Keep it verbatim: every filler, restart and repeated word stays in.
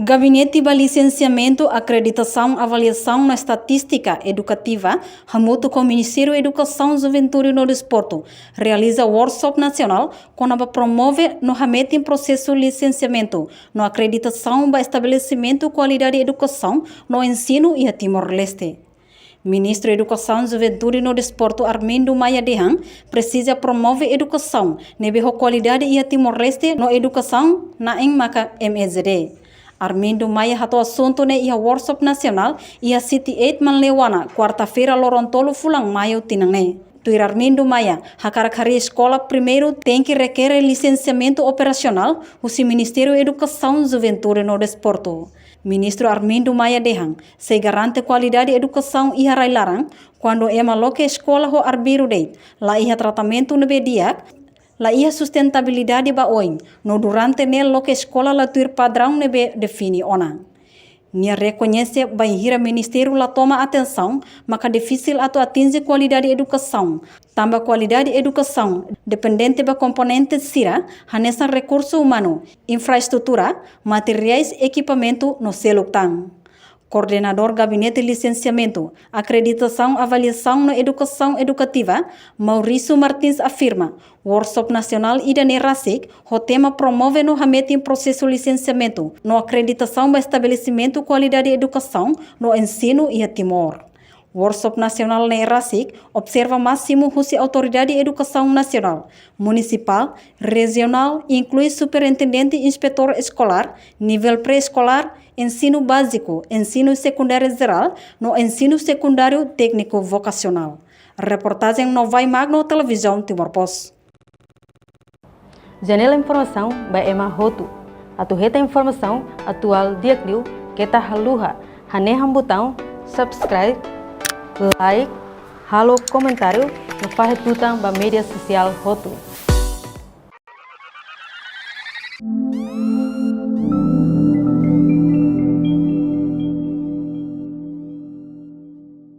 Gabinete ba Lisensiamentu, Akreditasaun, Avaliasaun no Estatístika Edukativa, hamutuk ho Ministériu Edukasaun, Juventude no Desportu, realiza workshop nasionál kona-ba promove no hametin prosesu lisensiamentu no akreditasaun ba estabelesimentu kualidade edukasaun no ensinu iha Timor-Leste. Ministru Edukasaun, Juventude no Desportu Armindo Maia dehan, presiza promove edukasaun ne'ebé ho kualidade iha Timor-Leste no edukasaun na'in maka M E Z D. Armindo Maia hato'o asuntu ne'e iha workshop nasionál iha City eight Manleuana, kuarta-feira, loron tolu fulan Maiu tinan ne'e. Tuir Armindo Maia, hakarak harii eskola primeiru tenke rekere lisensiamentu operasionál husi Ministériu Edukasaun, Juventude no Desportu. Ministru Armindo Maia dehan, sei garante kualidade edukasaun iha rai-laran, kuandu ema loke eskola ho arbiru de'it, la iha tratamentu ne'ebé di'ak, la iha sustentabilidade ba oin, no durante ne'e loke eskola la tuir padraun ne'ebé define ona. Nia rekoñese bainhira ministériu la toma atensaun, maka difisil atu atinje kualidade edukasaun, tanba kualidade edukasaun dependente ba komponente sira, hanesan rekursu umanu, infraestrutura, materiais, ekipamentu no seluk tan. Koordenadór Gabinete Lisensiamentu, Akreditasaun, Avaliasaun no Edukasaun Edukativa, Maurício Martins afirma, workshop nasionál ida-ne'e rasik ho tema promove no hametin prosesu lisensiamentu no akreditasaun ba estabelesimentu kualidade edukasaun no ensinu iha Timor. Workshop nasionál ne'e rasik observa másimu husi Autoridade Edukasaun Nasionál, Munisipál, Rejionál, inklui Superintendente Inspetór Eskolár, nivel pré-eskolár, ensinu báziku, ensinu sekundáriu jerál no ensinu sekundáriu tékniku vokasionál. Reportajen Novai Magno, Televizaun Timor Post. Janela informasaun ba ema hotu. Atu hetan informasaun atuál di'ak liu, keta haluha hanehan butaun subscribe, like, halo komentáriu no fahe tutan ba média sosiál hotu.